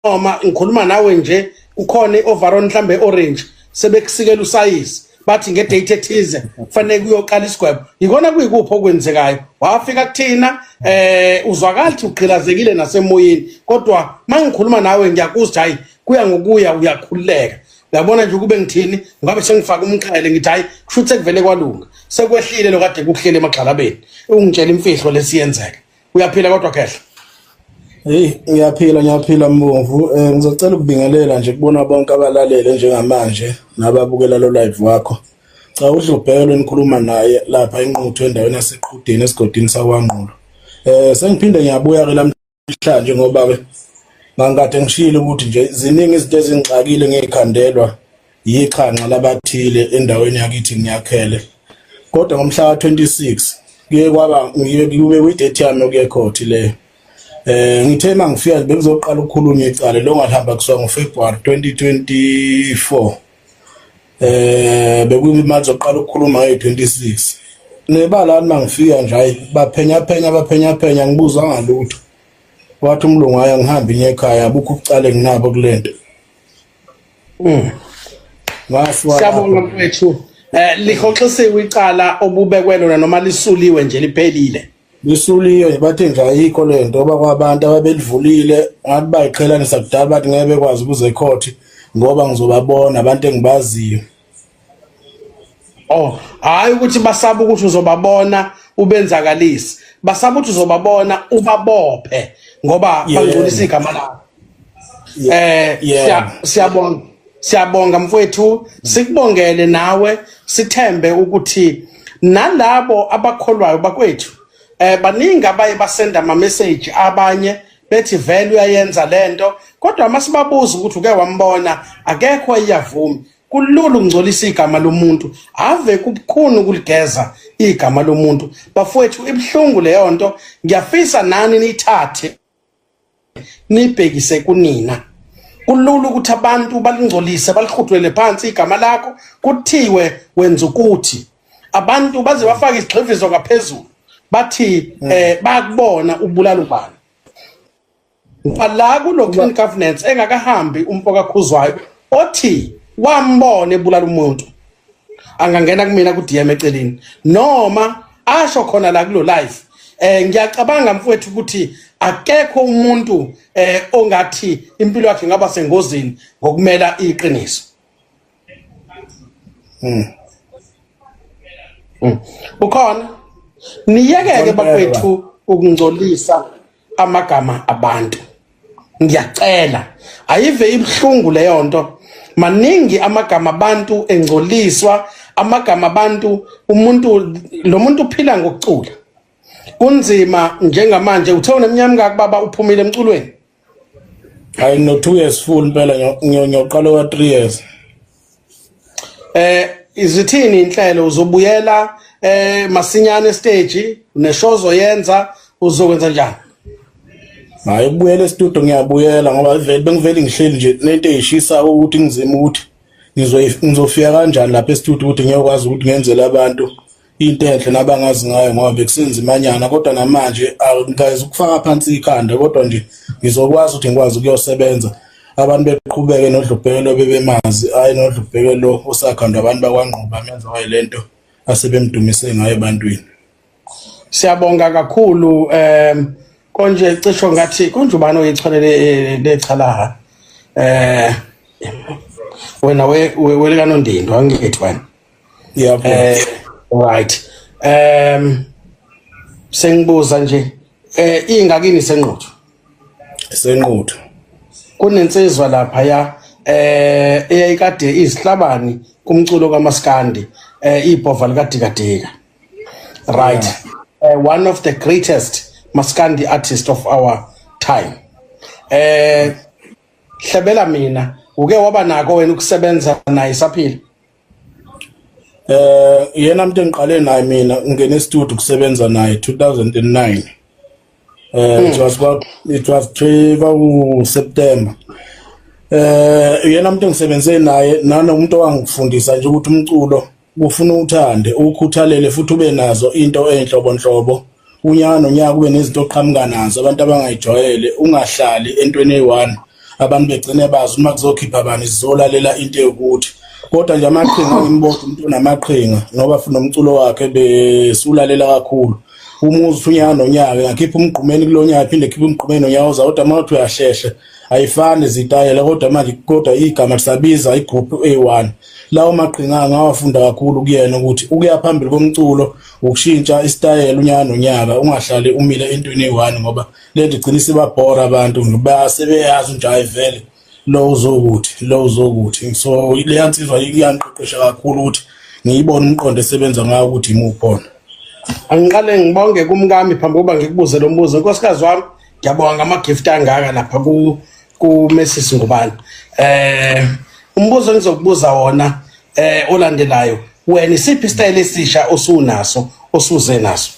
Noma ngikhuluma nawe nje kukhona i-overall mhlambe orange sebekusikela usayizi, bathi ngedate ethize kufanele kuyoqala isigwebo. Yikona kuyikuphi okwenzekayo? Wafika kuthina uzwakala ukuthi ugqilazekile nasemoyeni, kodwa mangikhuluma nawe ngiyakuzwa, hayi, kuya ngokuya uyakhululeka. Uyabona nje, ukube ngithini, ngabe sengifaka umqhele, ngithi hayi, kusho ukuthi sekuvele kwalunga, sekwehlile lokade kuhlele emagxalabeni. Ungitshela imfihlo lesiyenzeka. Uyaphila kodwa, khehla? Hey, ngiyaphila, ngiyaphila, Mbomvu. Ngizocela ukubingelela nje kubona bonke abalalele njengamanje nababukela lo live wakho. Cha, uDlubhelo enikhuluma naye lapha eNquthu, endaweni yaseQhudeni, esigodini sakwaNgqulo. Sengiphinde ngiyabuya ke namhlanje ngoba ke ngangikade ngishilo ukuthi nje ziningi izinto ezingixakile, ngikhandelwa yixhanxa labathile endaweni yakithi ngiyakhele. Kodwa ngomhla ka26 kuye kwaba ngiye kube kwi-date yami yokuya ecourt leyo. Ngithe mangifika bekuzoqala ukukhulunywa icala lo ngalihamba kusuka ngoFebruary 2024. Bekuyimali zokuqala ukukhuluma nge-26. Nebala mangifika nje, hayi, baphenya phenya, baphenya phenya, ngibuza ngalutho. Wathi umlungu, "Hayi, ngihambe ngiye ekhaya, abukho ubucala nginabo kulento." Ngasuka Siyabonga, lapho. mfethu. Lihoxisiwe icala obubekwe lona noma lisuliwe nje, liphelile? Lisuliwe nje, bathi nje ayikho lento ngoba kwabantu ababelivulile ngathi bayiqhelanisa kudala, bathi ngeke bekwazi ukuze ecourt ngoba ngizobabona abantu engibaziyo. Oh, hayi ukuthi basaba ukuthi uzobabona ubenzakalisi, basaba ukuthi uzobabona ubabophe ngoba bangcolisa igama lakho. Siyabonga, siyabonga mfowethu, sikubongele nawe, sithembe ukuthi nalabo abakholwayo bakwethu, baningi abaye basenda ama message, abanye bethi vele uyayenza lento, kodwa masibabuza ukuthi uke wambona, akekho iyavuma. Kulula ukungcolisa igama lomuntu, ave kubukhuni ukuligeza igama lomuntu, bafowethu. Ibhlungu leyo nto. Ngiyafisa nani niyithathe nibhekise kunina. Kulula ukuthi abantu balingcolise, balihudwele phansi igama lakho, kuthiwe wenza ukuthi abantu baze bafake isigxivizo ngaphezulu, bathi bayakubona ubulala ubani. Ngoba la kulo clean governance engakahambi umfo kaKhuzwayo othi wambona ebulala umuntu, angangena kumina ku DM eceleni noma asho khona la kulo live. Ngiyacabanga, mfowethu, ukuthi akekho umuntu ongathi impilo yakhe ingaba sengozini ngokumela iqiniso. Ukhona niyekeke, bakwethu, ukungcolisa amagama abantu, ngiyacela. Ayive ibhlungu leyo nto. Maningi amagama abantu engcoliswa, amagama abantu. Umuntu lo muntu uphila ngokucula, kunzima njengamanje. Uthe uneminyaka emingaki, baba, uphumile emculweni? Hayi, no 2 years full impela, ngiyoqala wa 3 years. Izithini inhlelo? Uzobuyela masinyane stage neshow ozoyenza? Uzokwenza njani? Hayi, ukubuyela e-studio ngiyabuyela ngoba vele bengivele ngihleli nje nento eyishisa ukuthi ngizima ukuthi ngizofika kanjani lapha e-studio ukuthi ngiyokwazi ukuthi ngenzele abantu into enhle nabangazi ngayo, ngoba bekusenzimanyana. Kodwa namanje angikazi ukufaka phansi ikhanda, kodwa nje ngizokwazi ukuthi ngikwazi ukuyosebenza, abantu beqhubeke noDlubhekelo bebemazi, hayi noDlubhekelo osakhandwa abantu bakwaNgquba menza wayelento asebemdumise ngayo ebantwini. Siyabonga kakhulu. Konje cisho ngathi konje ubani oyicholele lechalaha? Wena welikanondindo, angithi wena? Yebo. Right, sengibuza nje, ingakini senquthu? Senquthu. Kunensizwa lapha ya eyayikade izihlabani kumculo kaMaskandi, ibhova likaDikadika, right? One of the greatest maskandi artist of our time. Hlebela mina, uke waba nako wena ukusebenza naye saphila? Yena umuntu engiqale naye mina ngene e-studio kusebenza naye 2009. It was 3 September. Yena umuntu engisebenze naye nanomuntu owangifundisa nje ukuthi umculo ufuna uthande, ukhuthalele futhi ube nazo into enhlobonhlobo. Unyaka nonyaka kube nezinto oqhamuka nazo abantu abangayijwayele, ungahlali entweni eyi-one. Abantu begcine bazi uma kuzokhipha bani sizolalela into ewukuthi. Kodwa nje amaqhinga ngimbona umuntu onamaqhinga ngoba futhi nomculo wakhe besulalela kakhulu. Umuzi unyaka nonyaka ngakhipha umgqumeni kulonyaka phinde khipha umgqumeni nonyaka ozayo, kodwa uma uthi uyahlehla ayifani izitayela, kodwa manje kodwa igama lisabiza igroup A1. Lawo maqhinga ngawafunda kakhulu kuyena ukuthi ukuya phambili komculo ukushintsha isitayela unyaka nonyaka, ungahlali umile entweni eyi-one ngoba lento igcina isibabhora abantu, basebeyazi nje hayi vele lo uzokuthi lo uzokuthi. So leya nsizwa iyangiqeqesha kakhulu ukuthi ngiyibone umqondo esebenza ngawo ukuthi imuphi wona. Angiqale ngibonge kumkami phambi kokuba ngikubuze lo mbuzo. Nkosikazi wami, ngiyabonga ngama-gift angaka lapha ku Mrs Ngubane. Umbuzo engizokubuza wona olandelayo, wena isiphi isitayela esisha osunaso osuze naso?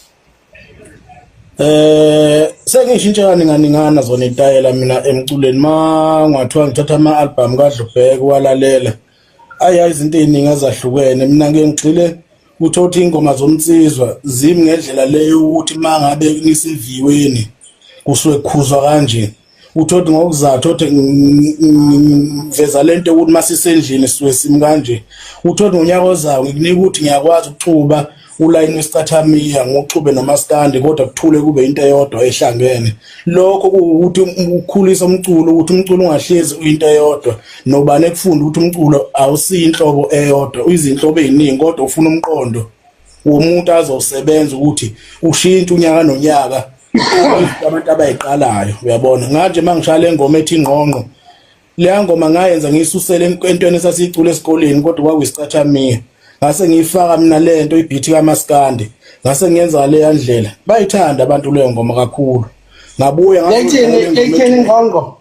Sengishintshe kaninganingana zona itayela mina emculweni. Ma ngathiwa ngithatha ama-album kaDlubheke walalela, ayi izinto ey'ningi ezahlukene. Mina ngike ngigxile kutho ukuthi iy'ngoma zomnsizwa zimi ngendlela leyo ukuthi uma ngabe niseviweni kusuke kukhuzwa kanje, uthothi ngokuzathu othi ngiveza lento ukuthi masisendlini sisuke simi kanje. Uthothi ngonyaka ozayo ngikunika ukuthi ngiyakwazi ukuxuba ulayini wesicathamiya ngoxube nomaskandi, kodwa kuthule kube into eyodwa ehlangene. Lokho kuwukuthi ukukhulisa umculo, ukuthi umculo ungahlezi uyinto eyodwa, nobani ekufunda ukuthi umculo awusiyinhlobo eyodwa, uyizinhlobo eziningi, kodwa ufuna umqondo womuntu azosebenza ukuthi ushintshe unyaka nonyaka abantu abayiqalayo. Uyabona nganje mangishaya le ngoma ethi ingqongqo, leya ngoma ngayenza ngiyisusele entweni esasiyicula esikoleni, kodwa kwakuyisicathamiya, ngase ngiyifaka mina lento ibeat kaMaskandi, ngase ngiyenza leya ndlela, bayithanda abantu leyo ngoma kakhulu. Ngabuya Yayithini ingqongqo?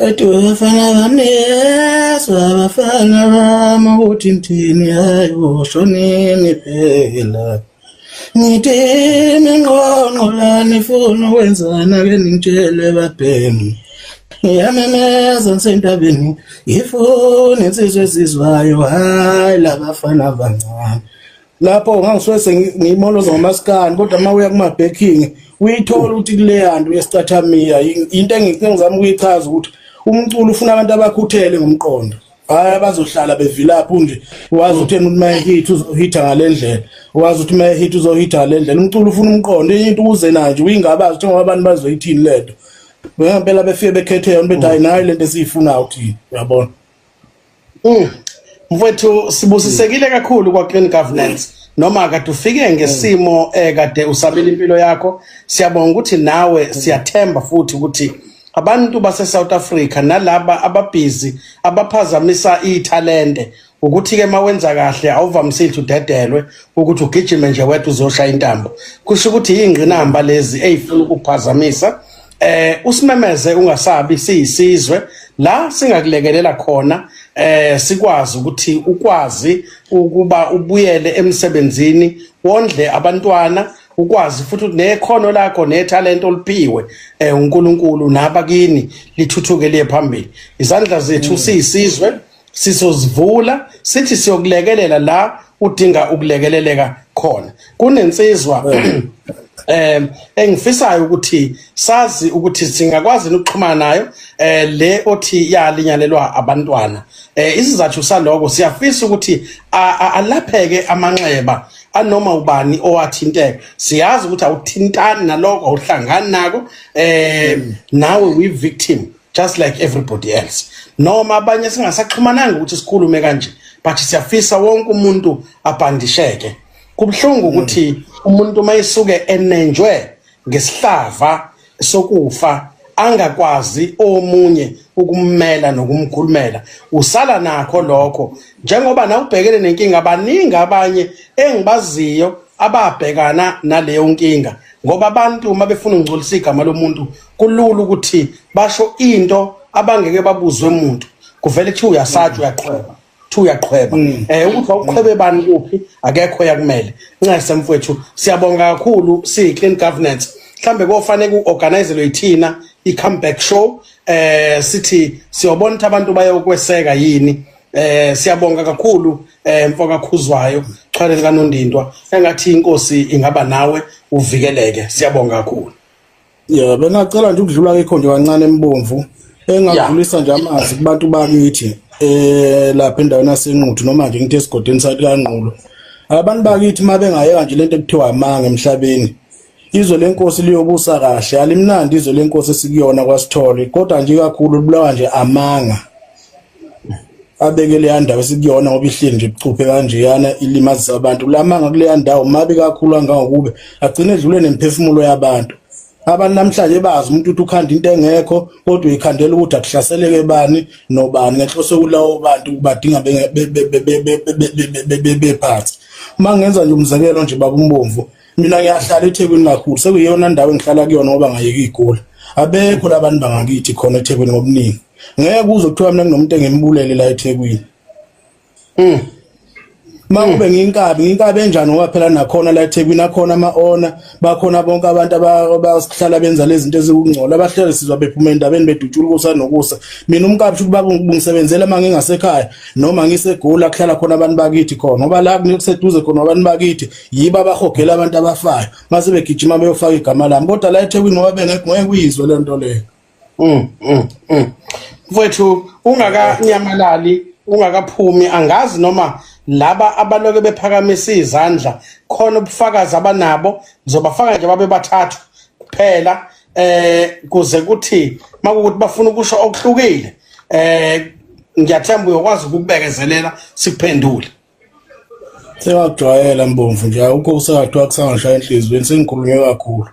Ethi abafana bami, yezwa abafana bami ukuthi ngithini, hayi ushonini phela. Ngithini ngqongqo la nifuna ukwenzana, ke ningitshele babhemi. Ngiyamemeza ngisentabeni, ngifuna insizwa ezizwayo, hayi labafana abancane. Lapho ngangisuke sengiyimoloza ngomaskani, kodwa uma uya kuma-backing uyithola ukuthi kuleya nto yesicathamiya into engizama ukuyichaza ukuthi umculo ufuna abantu abakhuthele ngomqondo, hhayi abazohlala bevilapha nje. Wazi ukuthi yena uma ehit uzohitha ngale ndlela, wazi ukuthi uma ehit uzohitha ngale ndlela. Umculo ufuna umqondo, enye into uze nayo nje uyingabazi ukuthi ngoba abantu bazoyithini lento. Ngempela befike bekhethe yona bethi hayi nayo lento esiyifunayo thina, uyabona. Mfowethu, sibusisekile kakhulu kwa Clean Governance noma kade ufike ngesimo kade usabela impilo yakho. Siyabonga ukuthi nawe, siyathemba futhi ukuthi abantu base South Africa nalaba ababhizi abaphazamisa ithalente, ukuthi ke mawenza kahle awuvamisile udedelwe ukuthi ugijime nje wedwa uzoshaya intambo, kusho ukuthi ingqinamba lezi ezifuna ukuphazamisa. Usimemeze ungasabi, siyisizwe la singakulekelela khona, sikwazi ukuthi ukwazi ukuba ubuyele emsebenzini, wondle abantwana, ukwazi futhi nekhono lakho nethalente oliphiwe uNkulunkulu nabakini lithuthuke liye phambili. Izandla zethu siyisizwe sizozivula, sithi siyokulekelela la udinga ukulekeleleka khona. Kunensizwa engifisayo ukuthi sazi ukuthi singakwazi ukuxhumana nayo, le othi yalinyalelwa abantwana. Isizathu saloko, siyafisa ukuthi alapheke amanxeba anoma ubani owathinteka. Siyazi ukuthi awuthintani naloko, awuhlangani nako, nawe uyi victim just like everybody else, noma abanye singasaxhumananga ukuthi sikhulume kanje, but siyafisa wonke umuntu abhandisheke. Kubhlungu ukuthi umuntu mayisuke enenjwe ngesihlava sokufa angakwazi omunye ukummela nokumkhulumela, usala nakho lokho njengoba na ubhekene nenkinga. Baningi abanye engibaziyo ababhekana naleyo nkinga, ngoba abantu uma befuna ukungcolisa igama lomuntu kulula ukuthi basho into abangeke babuzwe umuntu, kuvele kuthiwa uyasatshwa, uyaqhweba, kuthiwa uyaqhweba. Ukuthi wawuqhwebe bani kuphi, akekho yakumele. Ncese mfowethu, siyabonga kakhulu siyi Clean Governance. Mhlambe kofanele kuorganizelwe yithina i-comeback show, sithi siyobona ukuthi abantu bayokweseka yini. Siyabonga kakhulu, mfoka Khuzwayo, Chwane kaNondindwa, engathi inkosi ingaba nawe, uvikeleke. Siyabonga kakhulu. Ya, bengacela nje ukudlula kekho nje kancane embomvu. Engakudlulisa nje amazwi kubantu bakithi lapha endaweni yaseNquthu noma nje ngithi esigodini saKaNgqulo. Abantu bakithi uma bengayeka nje lento ekuthiwa amanga emhlabeni izwe lenkosi liyobusa kahle alimnandi izwe lenkosi esikuyona kwaSithole kodwa nje kakhulu libulawa nje amanga abeke leya ndawo esikuyona ngoba ihleli nje buchuphe kanjeyana ilimazisa abantu lamanga kuleya ndawo mabi kakhulu kangangokube agcine edlule nemiphefumulo yabantu abantu namhlanje bazi umuntu ukuthi ukhanda into engekho kodwa uyikhandela ukuthi akuhlaseleke bani nobani ngenhloso kulawo bantu badinga bephansi uma ngenza nje umzekelo nje baba umbomvu mina ngiyahlala eThekwini kakhulu sekuyiyona ndawo engihlala kuyona ngoba ngayeka igula abekho labantu bangakithi khona eThekwini ngobuningi ngeke uze kuthiwa mina kunomuntu engimbulele la eThekwini Makube ngiyinkabi ngiyinkabi enjani ngoba phela nakhona la eThekwini akhona ama-owner bakhona bonke abantu abasihlala benza lezi zinto ezikungcola abahlele sizwa bephuma endabeni bedutshula ukusa nokusa mina umkabi shuthi baba ngisebenzela uma ngingasekhaya noma ngisegoli kuhlala khona abantu bakithi khona ngoba la kuseduze khona abantu bakithi yibo abahogela abantu abafayo mase begijima beyofaka igama lami kodwa la eThekwini ngoba bengekho ngeke uyizwe le nto leyo Mfowethu ungakanyamalali ungakaphumi angazi noma laba abaloke bephakamisa izandla khona ubufakazi abanabo ngizobafaka nje babe bathathu kuphela kuze kuthi makukuthi bafuna ukusho okuhlukile ngiyathemba uyokwazi ukukubekezelela sikuphendule. Sengakujwayela Mbomvu nje awukho usakathiwa kusangashaya enhliziyweni sengikhulunywe kakhulu.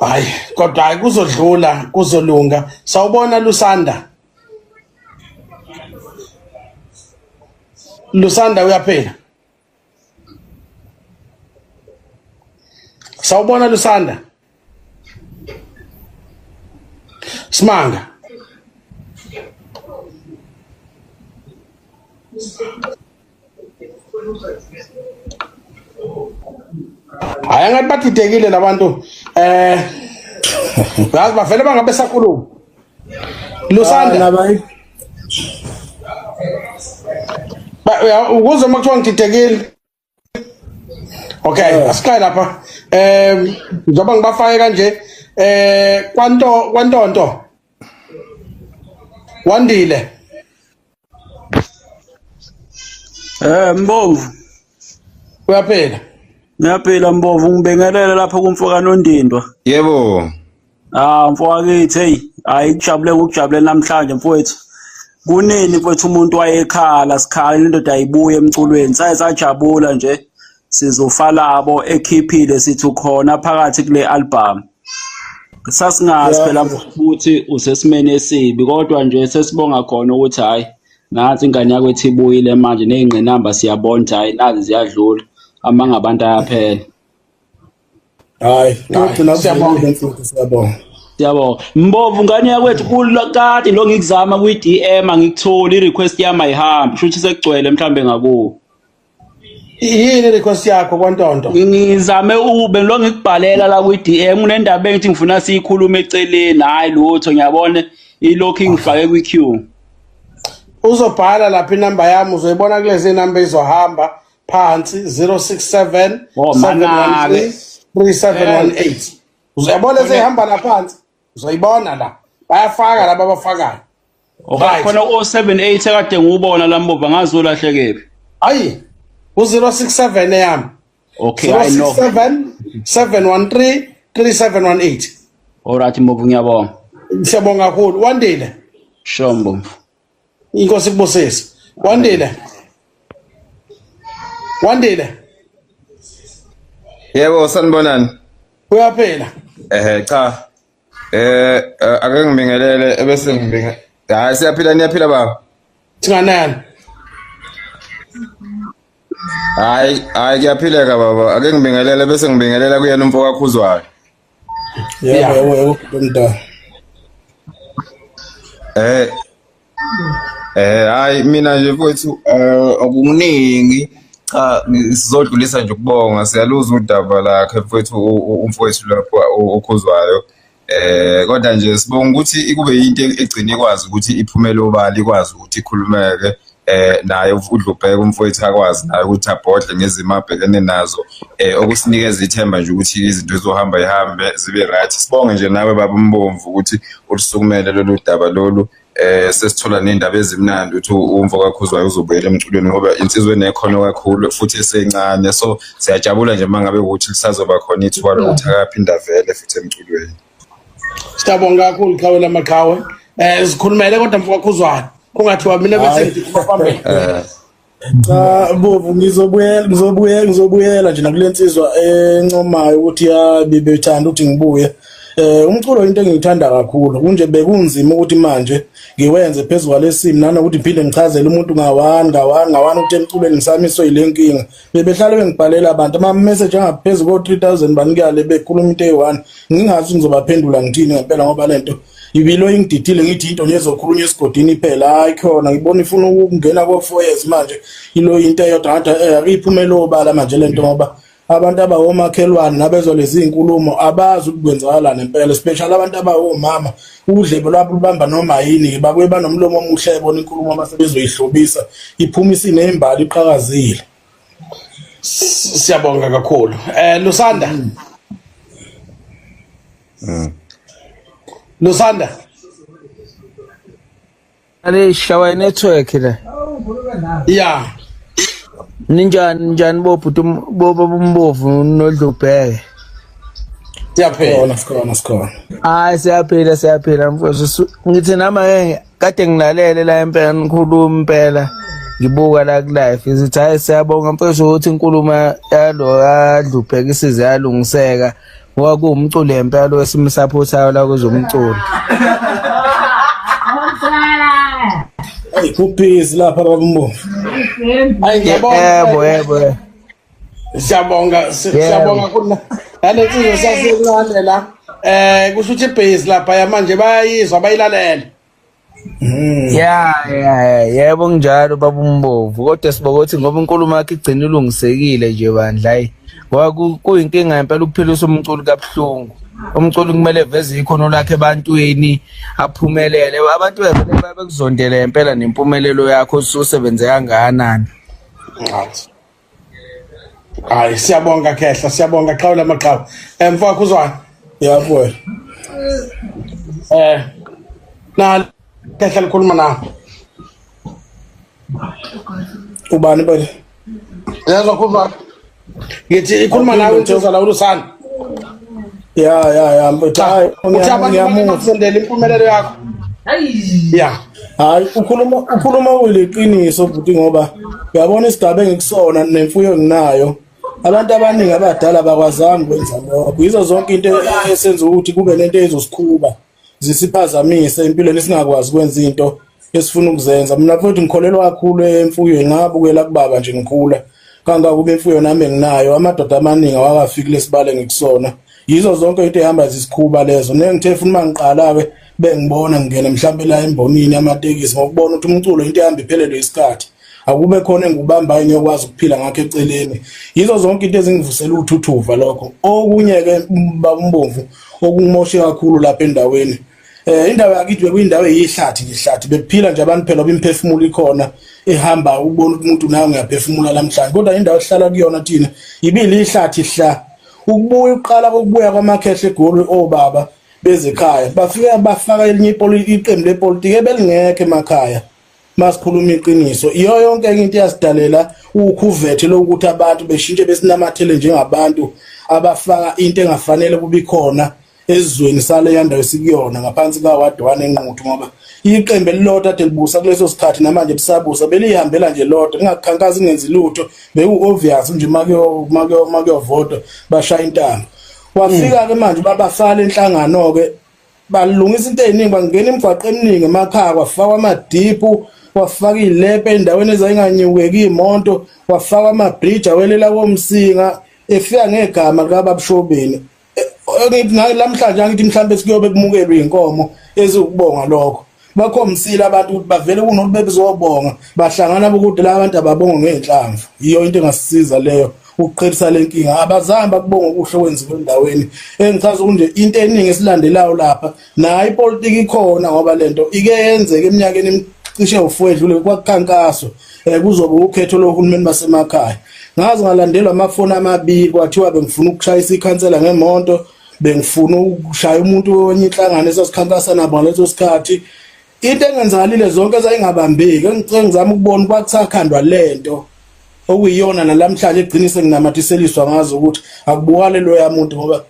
Hayi kodwa hayi kuzodlula kuzolunga. Sawubona Lusanda. Lusanda uyaphila. Sawubona Lusanda. Simanga. Hayi angathi badidekile labantu yazi bavele bangabe sakhuluma. Lusanda. Nabayi. Ukuze uma kuthiwa ngididekile. Okay, asiqale lapha. Njengoba ngibafake kanje kwanto kwantonto. Wandile. Mbomvu. Uyaphila. Ngiyaphila Mbomvu, ngibingelele lapho kumfoka Nondindwa. Yebo. Ah mfokakithi hey, hayi kujabule ngokujabule namhlanje mfowethu. Kunini mfowethu umuntu wayekhala sikhala indoda ayibuye emculweni. Saye sajabula nje sizofa labo ekhiphile sithi ukhona phakathi kule album. Sasingazi phela futhi usesimeni esibi kodwa nje sesibonga khona ukuthi hayi nansi ingane yakwethu ibuyile manje nezingqinamba siyabona ukuthi hayi nazi ziyadlula amanga abantu ayaphela. Hayi, kugcina siyabonga mfowethu siyabonga. Siyabonga. Mbovu ngane yakwethu kade lo ngikuzama kwi DM angikutholi i request yami ayihambi shuthi sekugcwele mhlambe ngakuwo. Yini request yakho kwantonto? Ngizame ube lo ngikubhalela la kwi DM kunendaba engithi ngifuna siyikhulume eceleni hayi lutho ngiyabona ilokhu ingifake kwi queue. Uzobhala lapha inamba yami uzoyibona kulezi number izohamba phansi 067 Oh, 713 3718. Uzayibona esehamba la phansi uzoyibona la bayafaka laba abafakayo. Okay khona 078 ekade ngiwubona la Mbovu angazi ulahlekephi. Ayi u067 eyami. Okay I know. 067 713 3718. Alright Mbovu ngiyabonga. Siyabonga kakhulu Wandile. Sure Mbovu. Inkosi kubusise. Wandile. Wandile. Yebo sanibonani. Uyaphila. Cha. Ake ngibingelele ebese ngibinge. Hayi siyaphila niyaphila baba. Singanani. Hayi hayi kuyaphileka baba. Ake ngibingelele bese ngibingelela kuyena umfo kaKhuzwayo. Yebo yebo yebo mntana. Hayi mina nje mfowethu okuningi cha sizodlulisa nje ukubonga siyaluza udaba lakhe mfowethu umfowethu lapho okhuzwayo kodwa nje sibonga ukuthi ikube into egcina ikwazi ukuthi iphumele obala ikwazi ukuthi ikhulumeke Naye uDlubheka umfowethu akwazi naye ukuthi abhodle ngezimo abhekene nazo, okusinikeza ithemba nje ukuthi izinto zizohamba ihambe zibe right. Sibonge nje nawe baba uMbomvu ukuthi ulusukumele lolu daba lolu. Sesithola nendaba ezimnandi ukuthi umfo kaKhuzwayo uzobuyela emculweni ngoba insizwa enekhono kakhulu futhi esencane, so siyajabula nje mangabe ukuthi lisazoba khona ithuba lokuthi akaphinda vele futhi emculweni. Siyabonga kakhulu qhawe lamaqhawe. Sikhulumele kodwa mfo kaKhuzwayo. Kungathiwa mina bese ngithi phambili. Cha bovu, ngizobuyela, ngizobuyela, ngizobuyela nje nakule nsizwa encomayo ukuthi ya bebethanda ukuthi ngibuye. Umculo into engiyithanda kakhulu, kunje bekunzima ukuthi manje ngiwenze phezulu kwalesimo nanokuthi ngiphinde ngichazele umuntu ngawani ngawani ngawani ukuthi emculweni ngisamiswe yile nkinga. Bebehlale bengibhalela abantu ama message angaphezulu ko 3000 banikale bekhuluma into eyi-1, ngingazi ngizobaphendula ngithini ngempela ngoba lento ibilo ingididile, ngithi into nje ezokhulunywa esigodini phela. Hayi khona ngibona ifuna ukungena ko 4 years manje, ilo into eyodwa ngathi akuyiphumela obala manje lento ngoba abantu abawomakhelwane nabezwa lezi inkulumo abazi ukuthi kwenzakalani ngempela, especially abantu abawomama, udlebe lwabo lubamba noma yini, babuye banomlomo omuhle ebona inkulumo mase bezoyihlobisa iphuma isinembali iqhakazile. Siyabonga kakhulu. Lusanda. Lusanda. Ale shawa network la. Yeah. Ninjani, njani bobhuti bobo bombovu noDlubheke? Siyaphila. Khona, sikhona, sikhona. Hayi siyaphila, siyaphila mfowethu. Ngithi nama ke kade ngilalele la impela nikhuluma impela ngibuka la ku live, ngithi hayi siyabonga mfowethu ukuthi inkulumo yalo yaDlubheke isize yalungiseka ngoba kuwumculo impela lo esimsupportayo la kwezomculo. Hey, kubhizi lapha babumbovu. Hayi ngiyabonga. Yebo, yebo. Siyabonga, siyabonga kuna. Nale nsizwa sasencane la. Kusho ukuthi ibase lapha manje bayayizwa bayilalela. Ya ya, yebo kunjalo baba uMbovu, kodwa sibonga ukuthi ngoba inkulumo yakhe igcina ilungisekile nje bandla, hayi ngoba kuyinkinga impela ukuphilisa umculo kabuhlungu. Umculo kumele eveze ikhono lakhe ebantwini aphumelele, abantu bevele bekuzondele impela nempumelelo yakho ususebenze kangakanani. Hayi siyabonga Khehla, siyabonga qhawe lamaqhawe. Mfowethu Khuzwayo. Yabo. Na Khehla likhuluma nawe. Ubani bale? Yezwa Khuzwayo. Ngithi ikhuluma nawe insizwa la uLusanda. Ya ya ya, mfethu, hayi Uthi abantu ngiyamuzwa. bakuzondela impumelelo yakho. Ya. Hayi ukhuluma kuliqiniso bhuti, ngoba uyabona isigaba engikusona nemfuyo enginayo. Abantu abaningi abadala bakwazanga ukwenza lokho. Yizo zonke into esenza ukuthi kube nento ezosikhuba zisiphazamise empilweni singakwazi ukwenza into esifuna ukuzenza. Mina futhi ngikholelwa kakhulu emfuyweni, ngabukela kubaba nje ngikhula. Kangakuba imfuyo nami enginayo, amadoda amaningi awakafiki lesibale ngikusona. Yizo zonke into ehamba zisikhuba lezo. Nengithe futhi mangiqala ke bengibona ngingena mhlambe la embonini yamatekisi ngokubona ukuthi umculo into ehamba iphelelwe isikhathi. Akube khona engikubambayo ngiyokwazi ukuphila ngakho eceleni. Yizo zonke into ezingivusela uthuthuva lokho. Okunye ke baba uMbomvu okungimoshe kakhulu lapha endaweni. Indawo yakithi bekuyindawo eyihlathi nje, ihlathi bekuphila nje abantu phela imphefumulo ikhona ehamba ubona ukuthi umuntu nawe ngiyaphefumula namhlanje, kodwa indawo esihlala kuyona thina ibili ihlathi hla. Ukubuya uqala kokubuya kwamakhehle eGoli, obaba bezekhaya bafika bafaka elinye iqembu lepolitiki ebelingekho emakhaya. Masikhuluma iqiniso, iyo yonke enye into yasidalela ukhuvethe lokuthi abantu beshintshe besinamathele njengabantu abafaka into engafanele kube khona ezweni sale yandawo esikuyona ngaphansi kaWard 1 eNquthu, ngoba iqembu elilodwa ade libusa kuleso sikhathi namanje lisabusa belihambela nje lodwa lingakhankasi lingenzi lutho, beku obvious nje makuyovotwa bashaya intambo. Wafika ke manje babasala enhlangano ke balungisa into eziningi, bangena imigwaqo eminingi emakhaya, kwafakwa amadiphu, kwafaka ilepe endaweni ezayinganyukeki imoto, kwafakwa amabridge awelela komsinga efika ngegama likaBabshobeni. Ngithi namhlanje angithi mhlambe sikuyobe kumukelwe inkomo ezukubonga lokho. Bakhombisile abantu ukuthi bavele kunokuthi bebezobonga, bahlangana bokude la abantu ababonga ngezinhlamvu. Yiyo into engasisiza leyo ukuqhelisa lenkinga. Abazange bakubonga okuhle okwenziwe endaweni. Engichaza ukuthi nje into eningi esilandelayo lapha nayo ipolitiki ikhona, ngoba lento ike yenzeke eminyakeni cishe u4 edlule kwakukhankaswa. Kuzoba ukhetho lohulumeni basemakhaya. Ngaze ngalandelwa amafoni amabili, kwathiwa bengifuna ukushayisa ikhansela ngemoto, bengifuna ukushaya umuntu wenye inhlangano esasikhankasa nabo ngaleso sikhathi. Into engenzakalile zonke ezayingabambeki, engicela ngizama ukubona kwakusakhandwa lento okuyiyona nalamhlanje egcine senginamathiseliswa ngazo ukuthi akubukale loya muntu ngoba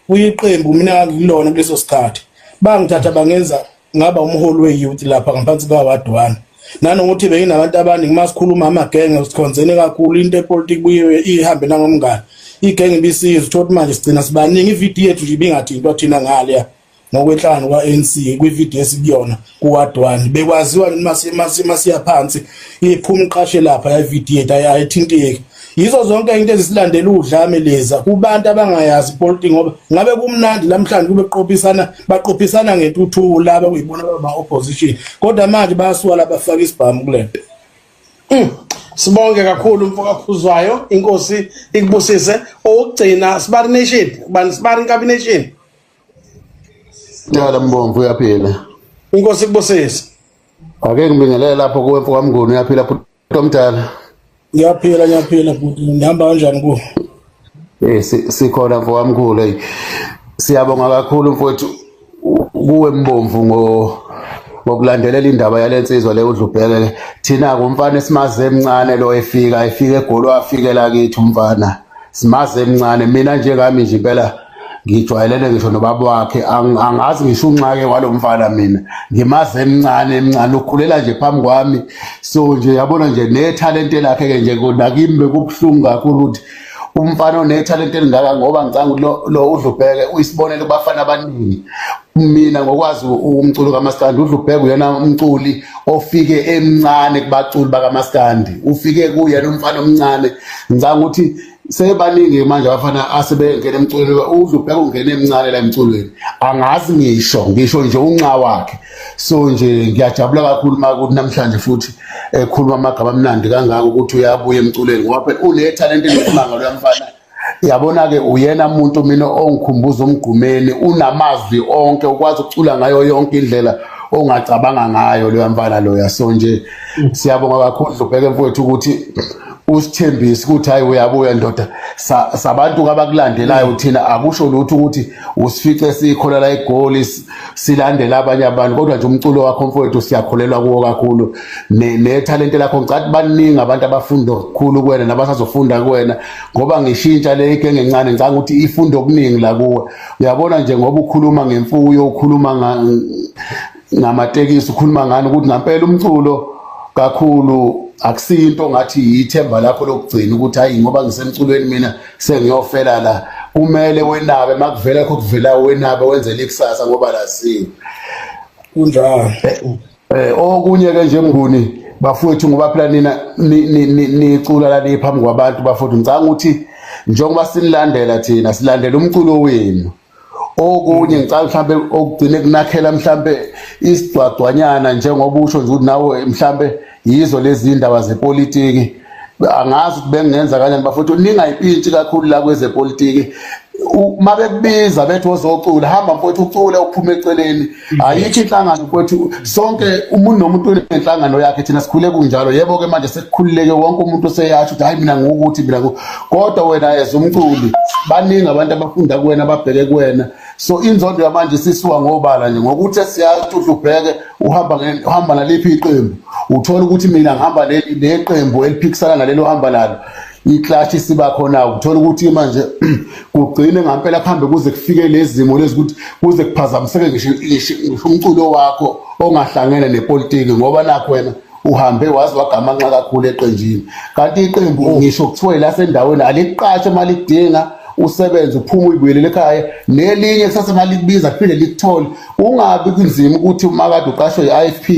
kuyiqembu mina ngikulona kuleso sikhathi. Bangithatha bangenza ngaba umholi we-youth lapha ngaphansi kwa-ward 1, nanokuthi benginabantu abaningi. Masikhuluma amagenge sikhonzene kakhulu, into epolitiki buye ihambe nangomngane, igenge ibisiza uthola ukuthi manje sigcina sibaningi. I-VD yethu nje ibingathintwa thina ngaleya ngokwenhlangano kwa-ANC kwi-VD esikuyona ku-ward 1, bekwaziwa masiya phansi iphuma iqashe lapha ya-VD yethu ayithinteki. Yizo zonke into ezisilandela udlame leza kubantu abangayazi ipolitiki, ngoba ngabe kumnandi lamhlanje kube qophisana, baqophisana ngentuthuko laba kuyibona baba opposition, kodwa manje bayasuka labafaka isibhamu kulento. Sibonge kakhulu mfo kaKhuzwayo, inkosi ikubusise. Owokugcina, Sibari Nation, bani Sibari Nkabi Nation. Yala Mbomvu, uyaphila? Inkosi ikubusise. Ake ngibingelele lapho kuwe mfo kaMnguni, uyaphila bhuti omdala? Ngiyaphila, ngiyaphila bhuti, ngihamba kanjani kuwo? Sikhona mfo kamkhulu, hey. Siyabonga kakhulu mfowethu kuwe Mbomvu ngokulandelela indaba yalensizwa le uDlubheke. Thina kumfana esimaze emncane lo efika eGoli, wafikela kithi umfana. Simaze emncane, mina njengami nje impela ngijwayelene ngisho nobaba wakhe, angazi ngisho unxake walomfana, mina ngimaze emncane emncane, ukhulela nje phambi kwami. So nje yabona nje nethalente lakhe ke nje nakimi bekubuhlungu kakhulu ukuthi umfana onethalente elingaka, ngoba ngicanga ukuthi lo uDlubheke uyisibonelo kubafana abaningi. Mina ngokwazi umculo kaMaskandi, uDlubheke uyena umculi ofike emncane kubaculi bakaMaskandi, ufike kuyena umfana omncane. Ngicanga ukuthi sebaningi manje abafana asebengena emculweni, uDlubheke ungene emncane la emculweni, angazi ngisho nje unxa wakhe. So nje ngiyajabula kakhulu makuthi namhlanje futhi ekhuluma amagama amnandi kangaka ukuthi uyabuya emculweni, ngoba phela unethalente elisimanga loya mfana. Yabona-ke, uyena muntu mina ongikhumbuza uMgqumeni, unamazwi onke, ukwazi ukucula ngayo yonke indlela ongacabanga ngayo loya mfana loya. So nje siyabonga kakhulu Dlubheke mfowethu ukuthi usithembise ukuthi hayi uyabuya ndoda. Sabantu abakulandelayo thina, akusho lutho ukuthi usifice sikhola la eGoli silandela abanye abantu, kodwa nje umculo wakho mfowethu siyakholelwa kuwo kakhulu, nethalente lakho. Ngicathi baningi abantu abafunda kakhulu kuwena nabasazofunda kuwena, ngoba ngishintsha le igenge encane, ngicanga ukuthi ifunda okuningi la kuwe. Uyabona nje ngoba ukhuluma ngemfuyo, ukhuluma ngamatekisi, ukhuluma ngani, ukuthi ngampela umculo kakhulu akusinto ngathi yithemba lakho lokugcina ukuthi hayi ngoba ngisemculweni mina sengiyofela la. Kumele wenabe makuvela kho kuvela, wenabe wenzele ikusasa ngoba laziwe. Kunjalo. Okunye ke nje Mnguni bafowethu, ngoba phela nina nicula la phambi kwabantu bafowethu, ngicanga ukuthi njengoba sinilandela thina silandela umculo wenu. Okunye ngicela mhlambe okugcine kunakhela mhlambe isigcwagcwanyana, njengoba usho nje ukuthi nawe mhlambe yizo lezi indaba zepolitiki, angazi ukuthi bengingenza kanjani bafowethu, ningayipintshi kakhulu la kwezepolitiki. Uma bekubiza bethi wozocula, hamba mfowethu ucule, uphume eceleni. Ayikho inhlangano mfowethu, sonke umuntu nomuntu unenhlangano yakhe. Thina sikhule kunjalo, yebo-ke manje sekukhululeke, wonke umuntu useyasho ukuthi hayi mina ngukuthi mina kodwa wena as umculi baningi abantu abafunda kuwena, ababheke kuwena. So inzondo yamanje isisuka ngobala nje ngokuthi siyazi ukuthi ubheke uhamba naliphi iqembu, uthola ukuthi mina ngihamba neqembu eliphikisana nalelo uhamba nalo, i-clash isiba khona. Uthola ukuthi manje kugcine ngampela kuhambe kuze kufike lezi zimo lezi ukuthi kuze kuphazamiseke ngisho umculo wakho ongahlangene nepolitiki, ngoba nakho wena uhambe wazi wagamanxa kakhulu eqenjini, kanti iqembu ngisho kuthiwe lasendaweni alikuqashe uma likudinga, usebenze uphume uyibuyelele ekhaya, nelinye kusasa uma likubiza kuphinde likuthole. Ungabi kunzima ukuthi uma kade uqashwe i-IFP,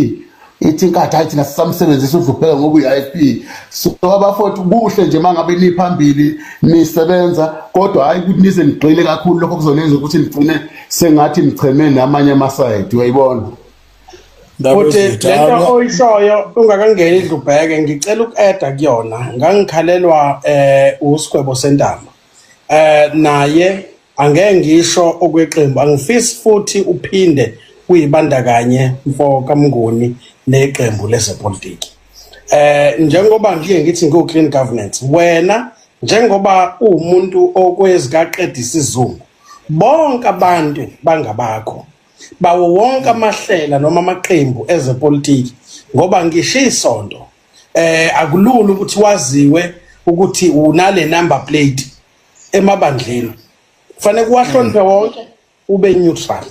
ithi inkathi hayi thina sisamsebenzisa uDlubheke ngoba uyi-IFP. So abafowethu, kuhle nje uma ngabe niphambili nisebenza, kodwa hhayi ukuthi nize nigxile kakhulu, lokho kuzonenza ukuthi nigcine sengathi nicheme namanye ama-side, uyayibona. Futhi lento oyishoyo ungakangeni iDlubheke, ngicela uku-adda kuyona. Ngangikhalelwa uSigwebo Sentamba, naye angeke ngisho okweqembu, angifisi futhi uphinde kuyibandakanye mfo kaMnguni neqembu lezepolitiki. Njengoba ngiye ngithi ngiwu clean governance, wena njengoba uwumuntu okwezikaqeda isizungu, bonke abantu bangabakho bawo wonke amahlela noma amaqembu ezepolitiki, ngoba ngisho isonto akulula ukuthi waziwe ukuthi unale number plate emabandleni, kufanele kuwahloniphe wonke, ube neutral.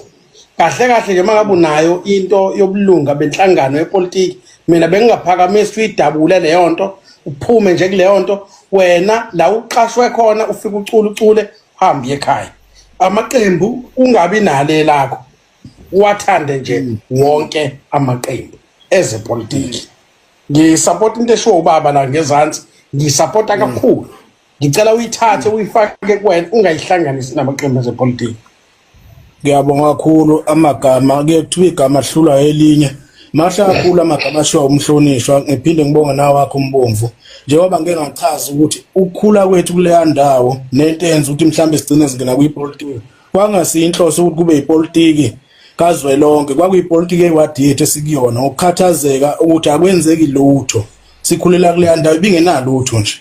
Kahle kahle nje mangabe unayo into yobulunga benhlangano yepolitiki, mina bengingaphakamisa uyidabule leyo nto, uphume nje kuleyo nto. Wena la uqashwe khona ufike ucule ucule uhambe ekhaya. Amaqembu ungabi nale lakho, uwathande nje wonke amaqembu ezepolitiki. Ngisupport into eshiwo ubaba la ngezansi, ngisupporta kakhulu. Ngicela uyithathe uyifake kuwena, ungayihlanganisi namaqembu ezepolitiki. Ngiyabonga kakhulu. Amagama kuye kuthiwa igama hlulwa elinye, mahle kakhulu amagama ashiwa umhlonishwa. Ngiphinde ngibonge nawe wakho umbomvu, njengoba ngike ngachaza ukuthi ukukhula kwethu kuleya ndawo nento eyenza ukuthi mhlawumbe sigcine singena kwipolitiki, kwangasiyo inhloso ukuthi kube yipolitiki kazwelonke, kwakuyipolitiki ewadi yethu esikuyona, ngokukhathazeka ukuthi akwenzeki lutho. Sikhulela kuleya ndawo ibingenalutho nje,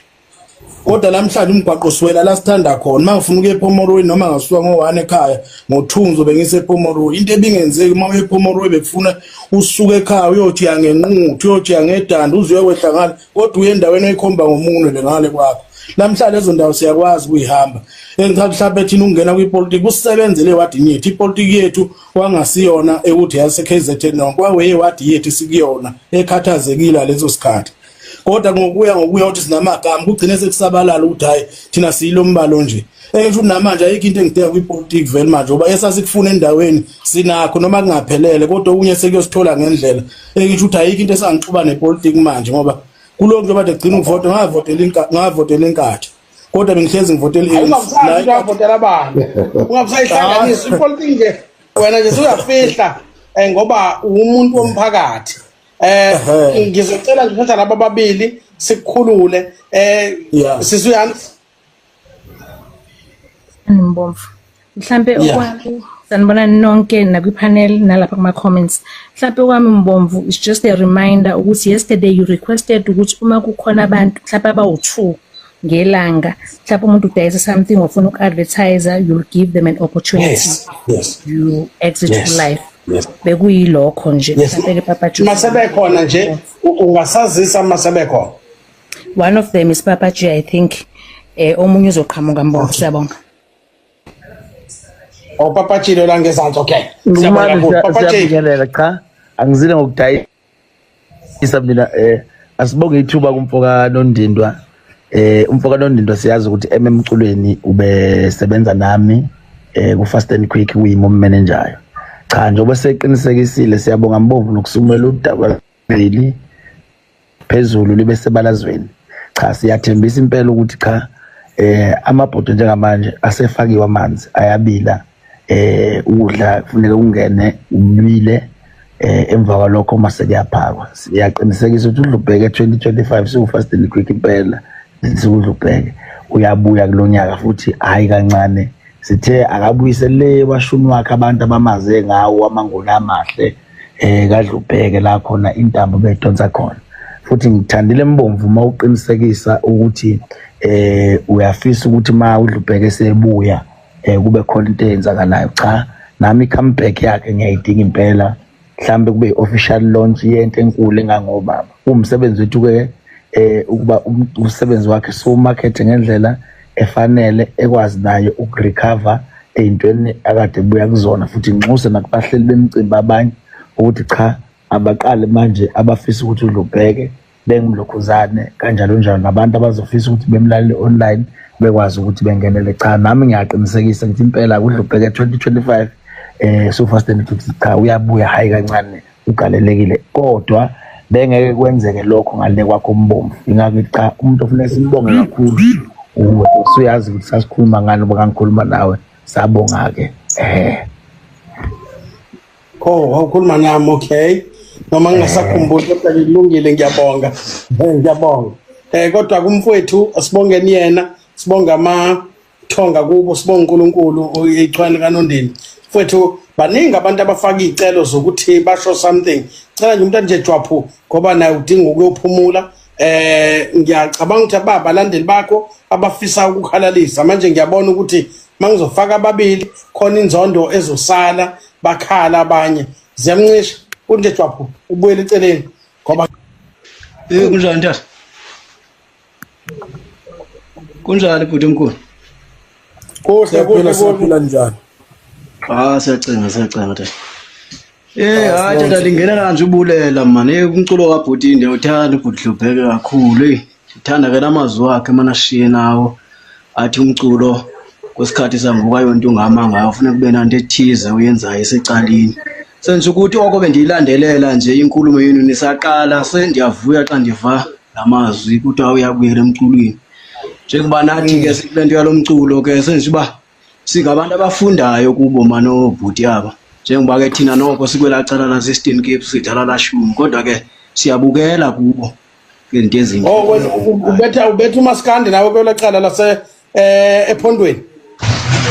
kodwa namhlanje umgwaqo siwela la sithanda khona. Uma ngifuna ukuya ePomoroy, noma ngasuka ngo-1 ekhaya, ngo-2 ngizobe ngisePomoroy, into ebingenzeki. Uma uye ePomoroy bekufuna usuke ekhaya uyothi yangenquthu, uyothi yangedanda, uze uyokwehla ngale, kodwa uye endaweni oyikhomba ngomunwe le ngale kwakho. Namhlanje lezo ndawo siyakwazi ukuyihamba. Engichaza mhlawumbe thina ukungena kwipolitiki kusebenzele ewadini yethu. Ipolitiki yethu kwangasiyona ekuthi yase-KZN nonke, kwaweyewadi yethu sikuyona ekhathazekile leso sikhathi. Kodwa ngokuya ngokuya ukuthi sinamagama, kugcine sekusabalala ukuthi hayi, thina siyilo mbalo nje. Engisho ukuthi namanje ayikho into engidinga kwipolitiki vele manje, ngoba esasikufuna endaweni sinakho, noma kungaphelele, kodwa okunye sekuyosithola ngendlela. Engisho ukuthi ayikho into esangixuba nepolitiki manje, ngoba kulokhu njengoba gcina ukuvota, ngavotela ngavotela inkathi, kodwa bengihlezi ngivotela i-ANC. Ungabusazi uyavotela abantu, ungabusayihlanganisa ipolitiki nje. Wena nje usuyafihla ngoba umuntu womphakathi. Ngizocela nje uthatha laba ababili sikukhulule. Sisuyani. Mbomvu, mhlambe okwami, sanibonani nonke nakwi-panel nalapha kuma-comments. Mhlambe okwami Mbomvu is just a reminder ukuthi yesterday you requested ukuthi uma kukhona abantu mhlambe abawu-2 ngelanga, mhlawumbe umuntu udayisa something ofuna uku-advertise, you'll give them an opportunity. Yes. You exit life. Bekuyilokho nje. Mhlambe-ke Papa G. Masebekhona nje ungasazisa masebekhona. One of them is Papa G, I think. Omunye uzoqhamuka, Mbomvu. Siyabonga. Oh, Papa G lo la ngezansi, okay. Siyabonga kakhulu Papa G. Siyabingelela. Cha, angizile ngokudayisa mina. Asibonge ithuba kumfoka Nondindwa. Umfoka Nondindwa siyazi ukuthi ememculweni ubesebenza nami ku Fast and Quick, kuyimo manager. Cha, njengoba seqinisekisile, siyabonga Mbomvu nokusumela udaba leli phezulu libe sebalazweni. Cha, siyathembisa impela ukuthi cha, amabhodo njengamanje asefakiwe amanzi, ayabila, ukudla kufuneka kungene ubile, emva kwalokho mase kuyaphakwa. Siyaqinisekisa ukuthi uDlubheke 2025 siwu Fast and Quick impela, sikudlubheke uyabuya kulonyaka futhi, hayi kancane. Sithe akabuyise le washuni wakhe abantu abamaze ngawo amangona amahle kaDlubheke, la khona intambo beyidonsa khona. Futhi ngithandile Mbomvu uma uqinisekisa ukuthi uyafisa ukuthi ma uDlubheke sebuya kube khona into eyenzakalayo. Cha, nami comeback yakhe ngiyayidinga impela, mhlambe kube i-official launch yento enkulu engangobaba. Kuwumsebenzi wethu ke ukuba umsebenzi wakhe siwumakethe ngendlela efanele, ekwazi naye ukurecover ey'ntweni akade ebuya kuzona. Futhi nginxuse nakubahleli bemicimbi abanye ukuthi cha, abaqale manje abafisa ukuthi uDlubheke bengumlokhuzane kanjalo njalo, nabantu abazofisa ukuthi bemlalele online bekwazi ukuthi bengenele. Cha, nami ngiyaqinisekisa ngithi impela kuDlubheke 2025 so Fast and Quick, cha, uyabuya, hayi kancane, ugalelekile. Kodwa bengeke kwenzeke lokho ngale kwakho Mbomvu. Ingakho cha, umuntu ofuneka simbonge kakhulu uwe. Usuyazi ukuthi sasikhuluma ngani ngoba ngikhuluma nawe. Sabonga ke. Oh, wawukhuluma nami, okay. Noma ngingasakhumbuli, kodwa kulungile, ngiyabonga. Ngiyabonga. Kodwa kumfowethu asibongeni yena, sibonga amathonga kubo, sibonga uNkulunkulu ichwane kaNondini. Mfowethu, baningi abantu abafaka iy'celo zokuthi basho something. Cela nje umuntu nje jwaphu ngoba naye udinga ukuyophumula. Ngiyacabanga ukuthi abalandeli bakho abafisa ukukhalalisa manje, ngiyabona ukuthi mangizofaka ababili khona inzondo ezosala bakhala abanye. Ziyamncisha unje jwaphu, ubuyele eceleni ngoba Kunjani tata? Kunjani bhuti omkhulu? Kuhle. Siyaphila. Kuhle kuhle. Siyaphila, njani? Ah, siyacinga, siyacinga tata. Eh Ah, hayi tata, sibonge. lingena nje ubulela man. Eh, umculo kaBhuti ndiyawuthanda, ubhuti Dlubheke kakhulu. Eh, ndithanda ke namazwi wakhe mana ashiye nawo. Athi umculo kwesikhathi sangoku ayonto ungama ngayo, funeka kube nanto ethize uyenzayo esecaleni. Senje ukuthi oko bendiyilandelela nje inkulumo yenu nisaqala, sendiyavuya xa ndiva lamazwi kuthiwa uyabuyela emculweni. Njengoba nathi ke sikule nto yalo mculo ke, senje uba singabantu abafundayo kubo mani oobhuti aba, njengoba ke thina noko sikwelaa cala lase-Eastern Cape sidlala laa shumi, kodwa ke siyabukela kubo ngezinto ezintle. Oh, wena ubetha umaskandi nawe kwela cala lase ephondweni?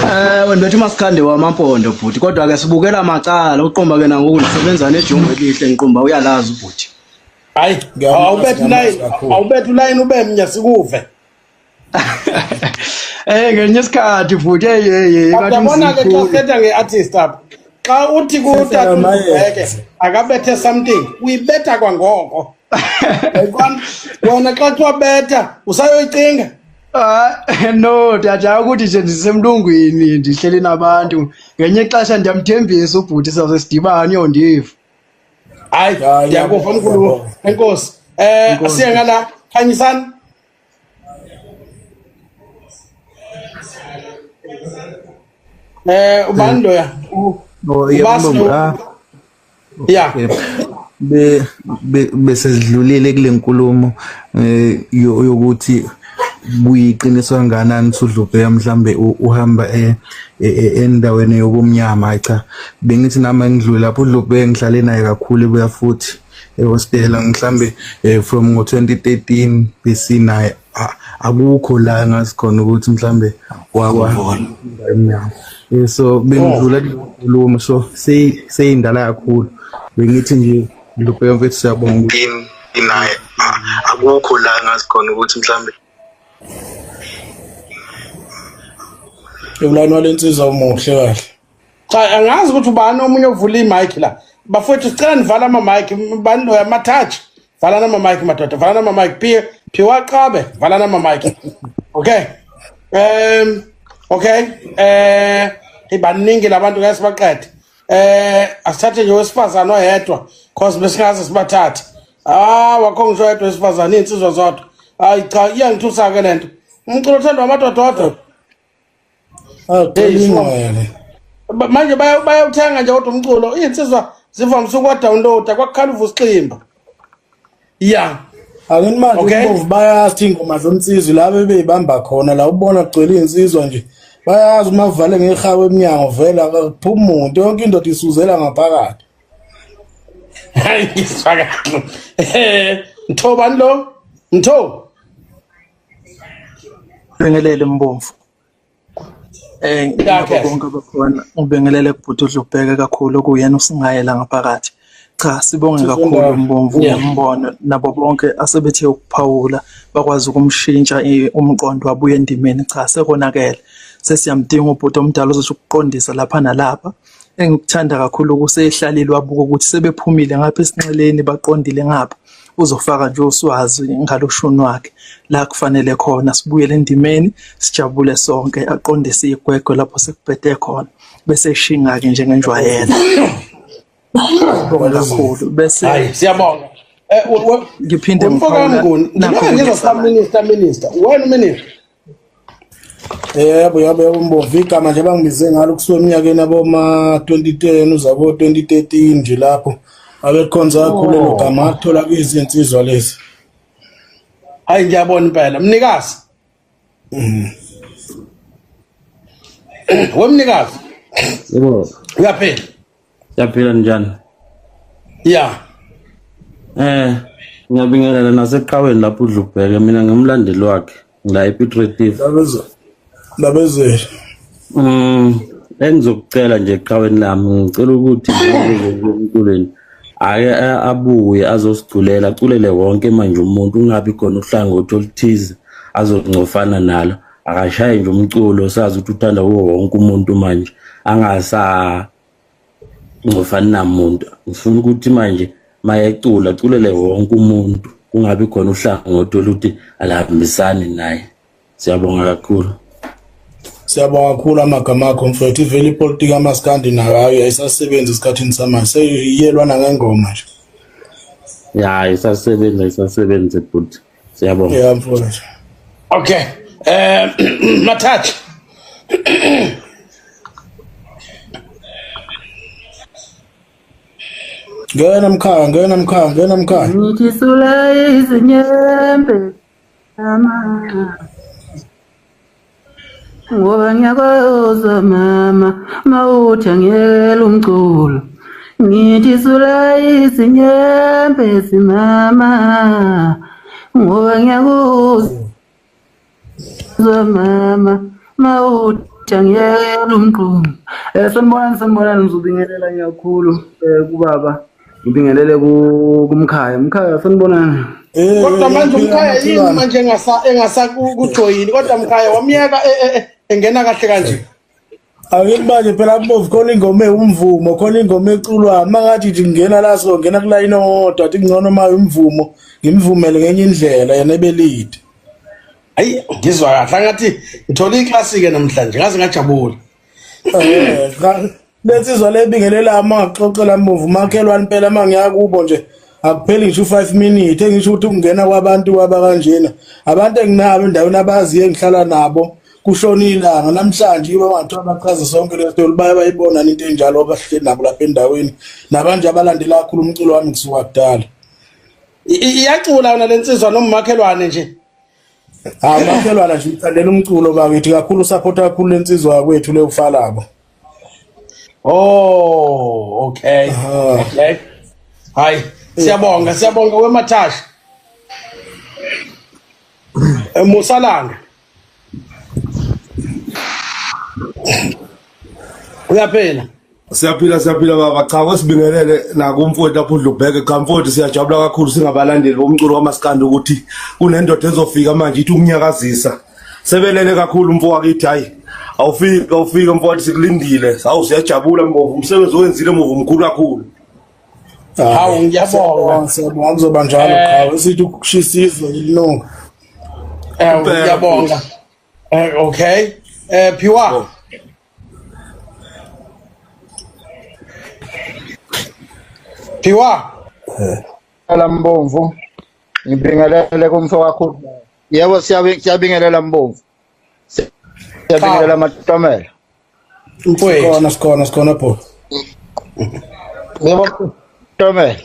Ewe, ndibetha umaskandi wamampondo bhuti, kodwa ke sibukela macala uqomba ke nangoku ndisebenza nejongo elihle, ngiqomba uyalazi ubhuti. Hayi. Ngiyamazi, Awubetha ngiyamazi ulayini. kakhulu. Awubetha ulayini ube mnya sikuve. Ngelinye isikhathi bhuti, hey hey hey, ngathi Uyabona ke xa umzimkhulu. sithetha nge-artist apha, xa uthi kutata Sesiyamayenza. uDlubheke akabethe something, uyibetha kwangoko. Uyayibona? Wena xa kuthiwa betha usayoyicinga. Ah, no tata, ukuthi nje ndisemlungwini ndihleli nabantu, ngenye ixesha ndiyamthembisa ubhuti sizawuze sidibane uyondiva. Hayi. Hayi, Ndiyakuva ngiyabonga, mkhulu. ngiyabonga. Enkosi. Enkosi. Siye ngala, khanyisani. Ubani loya? Oh, yebo. Ubasi Mbongo. lo? Ah. Ya. Yebo. Bese sidlulile kule nkulumo yokuthi kuyiqiniso kangakanani ukuthi uDlubheka mhlambe uhamba endaweni yobumnyama. Hayi cha, bengithi nami ngidlule lapho uDlubheka ngihlale naye kakhulu ebuya futhi ehostela mhlambe from ngo-2013 BC naye akukho la ngazi khona ukuthi mhlambe wakwa emnyama. So bengidlula kule nkulumo, so seyindala kakhulu. Bengithi nje Dlubheka mfethu, siyabonga ukuthi naye akukho la ngazi khona ukuthi mhlambe Ulayini walensizwa umuhle kahle. Cha, angazi ukuthi ubani omunye ovula imic la. Bafowethu, sicela nivala ama-mic. Bani loya? Matouch, valana ama-mic madoda, valana ama-mic. Phiwe, phiwa qabe, valana ama-mic. Okay, okay, baningi labantu, ngeke sibaqede. Asithathe nje wesifazane oyedwa cause besingaze sibathathe. Ah, wakho ngisho oyedwa wesifazane, iy'nsizwa zodwa. Hayi cha, iyangithusa-ke lento, umculo othandwa amadoda odwa. Ah, Hey, ingcwele. Manje bayawuthenga nje kodwa umculo, iy'nsizwa zivamise ukuwa-downloada kwakukhala uVusiximba ya. Ake manje Okay. ubovu bayazi ingoma zomsizwe la bebeyibamba khona la, ubona kugcwele iy'nsizwa nje, bayazi uma kuvale ngehawu emnyango vele akuphumi muntu, yonke indoda isuzela ngaphakathi. Hayi, ngizwa kahle. Mtho, bani lo? Mtho. Bengelele Mbomvu. Ya, Nabo Cash. bonke abakhona, ngibingelele kubhuti uDlubheke kakhulu okuyena usingayela ngaphakathi. Cha, sibonge kakhulu Sisondawo. Mbomvu ngombono nabo bonke asebethe ukuphawula bakwazi ukumshintsha umqondo wabuya endimeni. Cha, sekonakele. Sesiyamdinga ubhuti omdala ozothi ukuqondisa lapha nalapha. Engikuthanda kakhulu kusehlalile wabuka ukuthi sebephumile ngapha esinxeleni baqondile ngapha. Uzofaka nje uswazi ngaloshuni wakhe la kufanele khona, sibuyele endimeni sijabule sonke, aqondise igwegwe lapho sekubhede khona bese eshinga-ke njengenjwayelo. Sibonge kakhulu bese Hayi, siyabonga. Ngiphinde Mfo ngiphawula kaMnguni, nakho ngeke ngizwa kungesalayo. minister, minister wena, minister. Yebo, yebo, yebo Mbomvu, igama nje bangibize ngalo kusuka eminyakeni yaboma 2010 uzabo 2013 nje lapho abekhonza kakhulu lelo gama, ngathola kuyizinsizwa lezi. Hayi, ngiyabona impela mnikazi. Wemnikazi. Yebo, Uyaphila? Siyaphila, njani? Ya. Ngiyabingelela naseqhaweni lapho uDlubheke, mina ngimlandeli wakhe la ePiet Retief. Ndabezeli. Engizokucela nje eqhaweni lami ngicela ukuthi emculweni ake abuye azosiculela aculele wonke manje umuntu ungabi khona uhlangothi oluthize azoncofana nalo akashaye nje umculo sazi ukuthi uthanda kuwo wonke umuntu manje angasa ngcofani namuntu ngifuna ukuthi manje mayecula aculele wonke umuntu kungabi khona uhlangothi oluthi alihambisani naye. Siyabonga kakhulu. Siyabonga kakhulu amagama akho mfowethu. Ivele ipolitiki amaskandi nayo hayi ayisasebenzi esikhathini samanje. Seyiyelwa nangengoma nje. Ya isasebenza isasebenza bhuti. Siyabonga. Ya mfowethu. Okay. Mathatha. Ngena mkhaya, ngena mkhaya, ngena mkhaya. Ngithi sula izinyembe mama ngoba ngiyakwazi mama mawuthi angiyekela umculo ngithi sula izinyembezi mama ngoba ngiyakuzwa mama mawuthi angiyekela umculo. Sanibonani sanibonani, ngizobingelela kakhulu kubaba, ngibingelele kumkhaya. Mkhaya sanibonani. Kodwa manje umkhaya yini manje engasakujoyini kodwa mkhaya wamyeka engena kahle kanje. Akithi manje phela Mbovu khona ingoma ewumvumo khona ingoma eculwa mangathi nje ngena la so ngena kulayini owodwa athi ngcono uma umvumo ngimvumele ngenye indlela yena ebelide. Hayi ngizwa kahle angathi ngithola iclassic namhlanje ngaze ngajabula. Lensizwa lebingelela uma ngaxoxela Mbovu makhelwane impela uma ngiya kubo nje akupheli ngisho u5 minutes engisho ukuthi ukungena kwabantu kwaba kanjena abantu enginabo endaweni abaziyo engihlala nabo kushona ilanga namhlanje iba bantu abachaza sonke le story baye bayibona into enjalo abahleli nabo lapha endaweni nabanje abalandela kakhulu umculo wami kusuka kudala. Iyacula yona lensizwa nomakhelwane nje. Hayi makhelwane nje ithandela umculo bakithi kakhulu support kakhulu lensizwa yakwethu le ufalabo. Oh, okay. Okay. Hayi, siyabonga, siyabonga wemathasha. Musalanga. Uyaphila? Siyaphila siyaphila baba. Cha kwesibingelele nakumfowethu lapho uDlubheke. Cha mfowethu siyajabula kakhulu singabalandeli bomculo kaMaskandi ukuthi kunendoda ezofika manje ithi ukunyakazisa. Sebelele kakhulu mfo wakithi hayi. Awufika awufika mfowethu sikulindile. Hawu siyajabula Mbovu umsebenzi owenzile Mbovu mkhulu kakhulu. Hawu ngiyabonga. Siyabonga kuzoba njalo qhawe sithi ukushisa izwe lilunga. Ngiyabonga. Okay. Phiwa. Phiwa. La Mbomvu ngibingelele kumfo wakho. Yebo siyabingelela Mbomvu. Siyabingelela Matomela. Mfowethu. Sikhona sikhona sikhona bho. Yebo Matomela.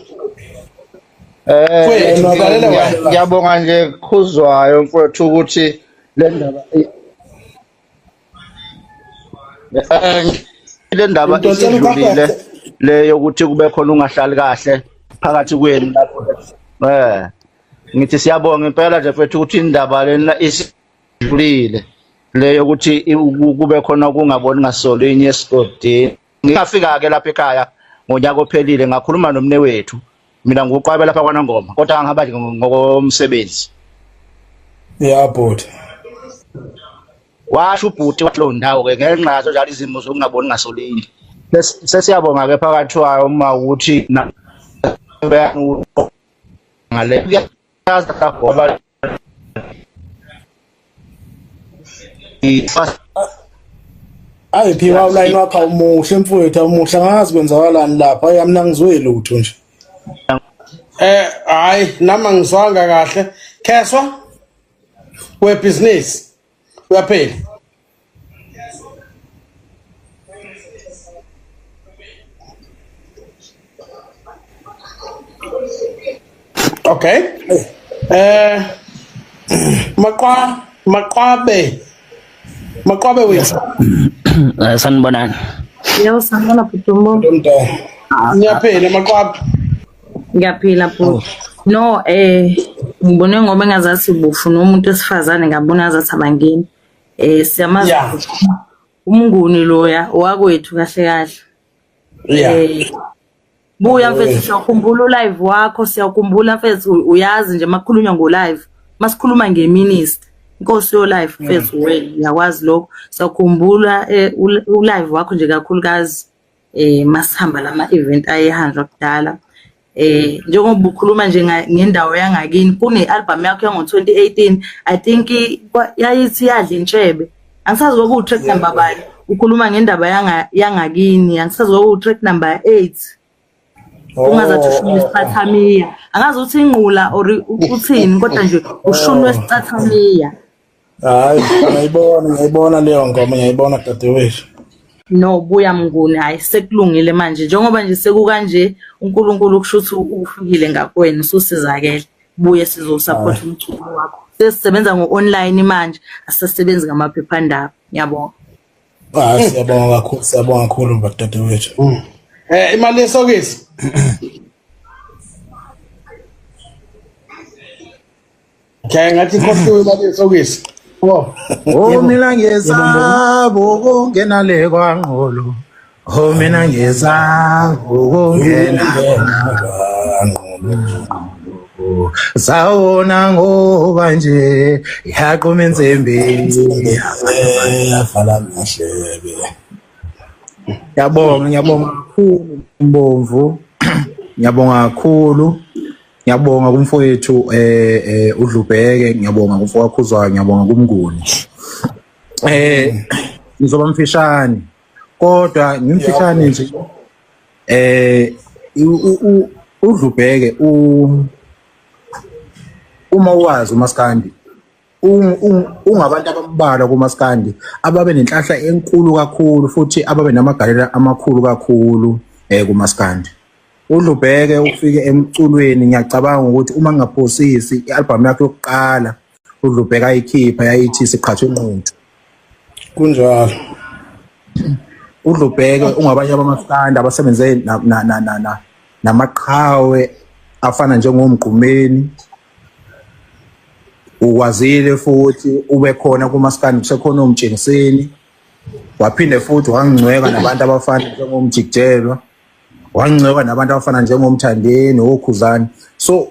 Mfowethu ngilalela wena. Ngiyabonga nje Khuzwayo mfowethu ukuthi le ndaba le ndaba isidlulile le yokuthi kube khona ungahlali kahle phakathi kwenu lapho. Ngithi siyabonga impela nje mfethu ukuthi indaba lena isidlulile le yokuthi kube khona ukungaboni ngasolinye esigodini. Ngingafika ke lapha ekhaya ngonyaka ophelile ngakhuluma nomne wethu. Mina nguqwabe lapha kwaNongoma kodwa ngihamba nje ngokomsebenzi. Ya bhuti. Washo ubhuti wathi lo ndawo ke ngenxa yazo njalo izimo zokungaboni ngasolinye. Sesiyabonga ke phakathi kwayo uma ukuthi ngale kuyaza ngoba Ayi phiwa ulayini wakho awumuhle mfowethu awumuhle angazi kwenzakalani lapha ayi mina ngizwe lutho nje. Hayi nami angizwanga kahle. Kheswa we business uyaphila? Okay. Maqwabe. Maqwabe wethu. Sanibonani. Yebo sanibona bhuti Mbomvu. Ngiyaphila Maqwabe. Ngiyaphila bhuti. No ngibone ngoba engazathi ubufuna umuntu wesifazane ngabona ngazathi abangeni. Siyamazi. Umnguni loya owakwethu kahle kahle. Yeah. Buya mfethu, siyakhumbula ulive wakho, siyakhumbula mfethu, uyazi nje makukhulunywa ngo live, masikhuluma ngeminister, inkosi yo live mfethu, wena uyakwazi lokho. Siyakhumbula ulive wakho nje kakhulukazi masihamba lama event ayehanjwa kudala. Njengoba ukhuluma nje ngendawo yangakini, kune album yakho yango 2018, I think yayithi yadla intshebe. Angisazi kwaku track number bani. Ukhuluma ngendaba yangakini, angisazi kwaku track number 8. Ungazathi ushuni isicathamiya. Angazi uthi ingqula or uthini, kodwa nje ushuni wesicathamiya. Hayi, ngiyayibona leyo ngoma, ngiyayibona dadewethu. No, buya Mnguni, hayi sekulungile manje. Njengoba nje sekukanje, uNkulunkulu kusho ukuthi ufikile ngakwena, ususizakele. Buye sizosupport umculo wakho. Sesisebenza ngo-online manje, asisebenzi ngamaphephandaba. Ngiyabonga. Hayi, siyabonga kakhulu, siyabonga kakhulu dadewethu. Imali yesokisi. Okay, ngathi ikhohliwe imali yesokisi. Oh. Oh mina ngiyesaba ukungena le kwaNgqolo. Oh mina ngiyesaba ukungena kwaNgqolo. Sawona ngoba nje yaqhuma insimbi yavala amadlebe. Ngiyabonga, ngiyabonga kakhulu Mbomvu. Ngiyabonga kakhulu. Ngiyabonga kumfowethu uDlubheke, ngiyabonga kumfowethu Khuzwayo, ngiyabonga kuMnguni. Ngizoba mfishane. Kodwa ngimfishane nje uDlubheke uma uwazi uMaskandi ungabantu abambalwa kuMaskandi ababe nenhlahla enkulu kakhulu futhi ababe namagalelo amakhulu kakhulu kuMaskandi. uDlubheke ufike emculweni, ngiyacabanga ukuthi uma ngingaphosisi i-album yakhe yokuqala uDlubheke ayikhipha yayithi Siqhathwe Inquthu. Kunjalo. uDlubheke ungabanye abamaskandi abasebenze namaqhawe afana njengoMgqumeni. Ukwazile futhi ube khona kumaskandi kusekhona uMtshengiseni, waphinde futhi wangcweka nabantu abafana njengoMjikijelwa, wangcweka nabantu abafana njengoMthandeni oKhuzani. So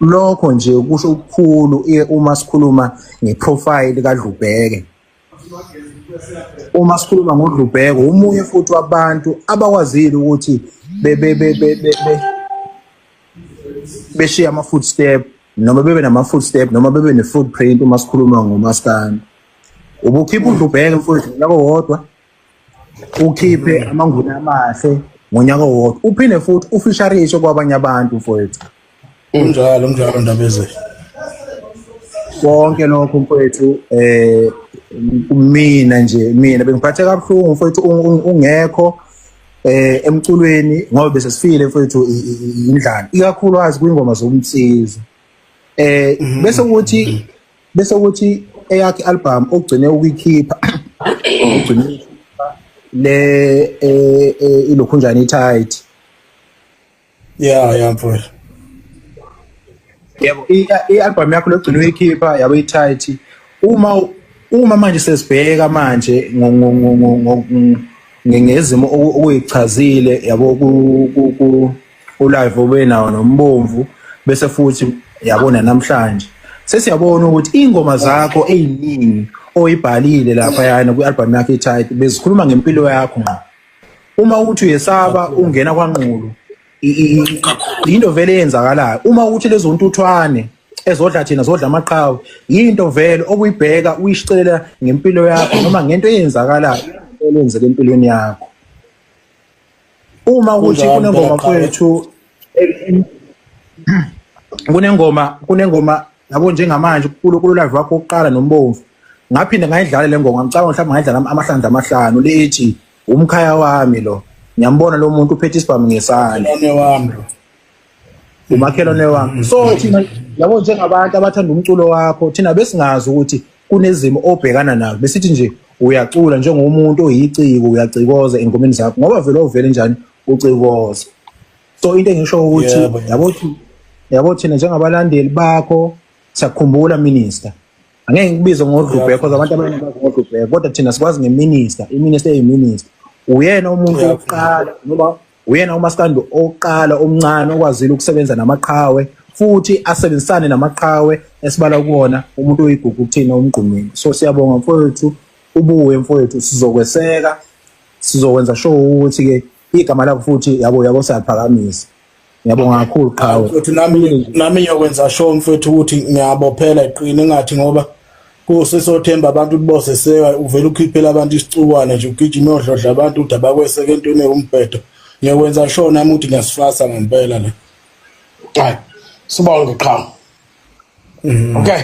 lokho nje kusho ukukhulu uma sikhuluma ngeprofile kaDlubheke. Uma sikhuluma ngoDlubheke, umunye futhi wabantu abakwazile ukuthi beshiye ama footstep noma bebe nama footstep noma bebe ne footprint uma sikhuluma ngoMaskandi. Ubukhipha uDlubheke mfowethu ngonyaka owodwa, ukhiphe amaNguni amahle ngonyaka owodwa, uphinde futhi ufisharishe kwabanye abantu mfowethu. Kunjalo, kunjalo Ndabezulu. Konke lokho mfowethu mina nje mina bengiphathe kabuhlungu mfowethu ungekho emculweni ngoba bese sifile mfowethu indlala, ikakhulukazi kwingoma zomsizi. Bese kuthi eyakhe album ogcine ukuyikhipha ogcine le ilokhunjani itight. Yeah mfowethu. Yebo, i-album yakho logcina uyikhipha yabo itight. Uma manje sesibheka manje ngezimo okuyichazile yabo ku live obe nawo noMbomvu, bese futhi yabona namhlanje sesiyabona ukuthi ingoma zakho eziningi oyibhalile lapha yana kwi-album yakho itight bezikhuluma ngempilo yakho ngqo. Uma uthi uyesaba ungena kwaNgqulu, into vele eyenzakalayo. Uma uthi lezo ntuthwane ezodla thina zodla amaqhawe, yinto vele okuyibheka uyishicelela ngempilo yakho noma ngento eyenzakalayo eyenzeka empilweni yakho. Uma ukuthi kunengoma mfowethu, kunengoma yabo njengamanje kulo live wakho oqala noMbomvu, ngaphinde ngayidlala le ngoma, ngicabanga mhlawumbe ngayidlala amahlandla amahlanu, le ethi umkhaya wami lo, ngiyambona lo muntu uphethe isibhamu ngesandla, umakhelwane wami. So thina yabo njengabantu abathanda umculo wakho, thina besingazi ukuthi kunezimo obhekana nazo, besithi nje uyacula njengomuntu oyiciko, uyacikoza engomeni zakho ngoba vele ovele njani ucikoza. So into engisho ukuthi yabo thina njengabalandeli bakho siyakhumbula minister. Angeke ngikubize ngodlubheka because abantu abaningi bazi ngodlubheka, kodwa thina sikwazi ngeminister, iminister eyiminister. Uyena umuntu wokuqala noma uyena umaskandi oqala omncane okwazile ukusebenza namaqhawe futhi asebenzisane namaqhawe esibala kuwona umuntu oyigugu kuthina uMgqumeni. So siyabonga mfowethu, ubuye mfowethu, sizokweseka, sizokwenza sure ukuthi ke igama lakho futhi yabo yabo siyaphakamisa. Ngiyabonga kakhulu qhawe. Mfowethu nami ngiyokwenza sure mfowethu ukuthi ngiyabophela iqine ngathi ngoba kusisothemba abantu ukuthi boseseka uvela ukhiphela abantu isicukwana nje ugijima uyodlodla abantu ukuthi abakweseke entweni ewumbhedo. Ngiyokwenza sure nami ukuthi ngiyasifasa ngempela la. Hayi. Sibonge qhawe. Okay.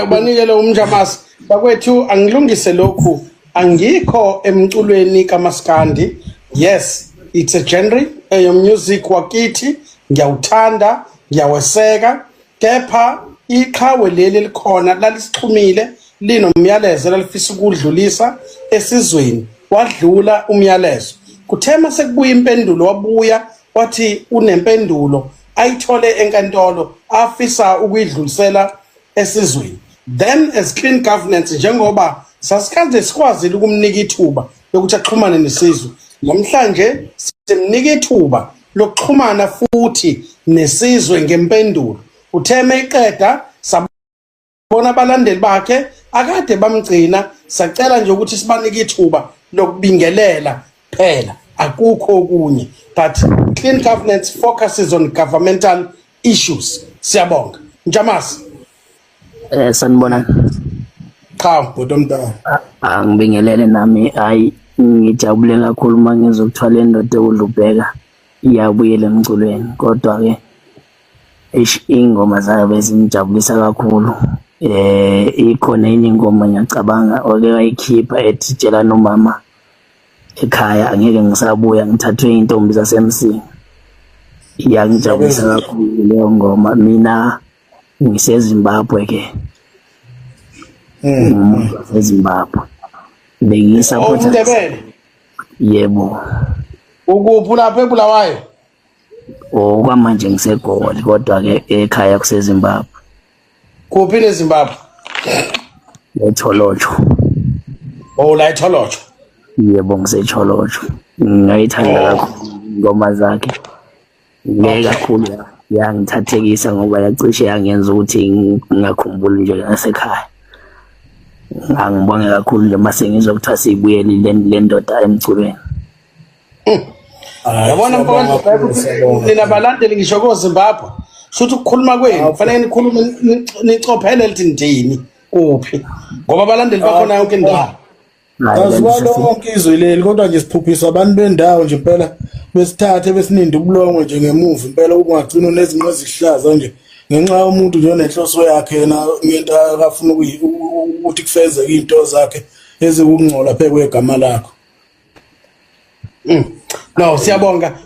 Ubanikele umnjamasi. Bakwethu angilungise lokhu. Angikho emculweni kaMaskandi. Yes, it's a genre eyo music wakithi ngiyawuthanda, ngiyaweseka. Kepha iqhawe leli elikhona lalisixhumile linomyalezo lalifisa ukudlulisa esizweni. Wadlula umyalezo. Kuthe mase kubuya impendulo wabuya wathi unempendulo ayithole enkantolo afisa ukuyidlulisela esizweni. Then as clean governance njengoba sasikade sikwazile ukumnika ithuba lokuthi axhumane nesizwe, namhlanje simnika ithuba lokuxhumana futhi nesizwe ngempendulo. Uthe meyiqeda bona abalandeli bakhe akade bamgcina, sacela nje ukuthi sibanike ithuba lokubingelela phela, akukho okunye. But clean governance focuses on governmental issues. Siyabonga Njamasi. Sanibonani. Cha bhuti omdala. Angibingelele nami, hayi ngijabule kakhulu uma ngizwa kuthiwa le ndoda ewudlubheka iyabuyela emculweni, kodwa ke eish ingoma zayo bezingijabulisa kakhulu. Ikhona enye ingoma ngiyacabanga oke wayikhipha ethi tshela nomama ekhaya angeke ngisabuya ngithathwe intombi zasemsini. Iyangijabulisa kakhulu leyo ngoma. Mina ngiseZimbabwe ke, ngumuntu waseZimbabwe, bengiyisapotha. UMndebele? Yebo. Ukuphi lapha eBulawayo? Okwamanje ngiseGoli, kodwa ke ekhaya kuseZimbabwe. Kuphi neZimbabwe? eTholotsho. Oh, la eTholotsho. Yebo, ngiseTholotsho. Ngayithanda kakhulu ingoma zakhe le kakhulu, yangithathekisa ngoba yacishe yangenza ukuthi ngingakhumbuli nje ngasekhaya. Angibonge kakhulu nje mase ngizwa kuthiwa siyibuyelile le ndoda emculweni. Yabona mfowethu, nina balandeli ngisho koZimbabwe, shuthi ukukhuluma kwenu kufanele nikhulume nicophele lithi ndini kuphi, ngoba abalandeli bakhona yonke indawo. Aziwa lonke izwe leli, kodwa nje siphuphisa abantu bendawo nje impela, besithathe besininde ubulongwe nje ngemuva impela, ukungagcina unezinqe ezihlaza nje ngenxa yomuntu nje onenhloso yakhe yena ngento akafuna ukuthi kufezeke into zakhe ezikungcola phe kwegama lakho. No, siyabonga.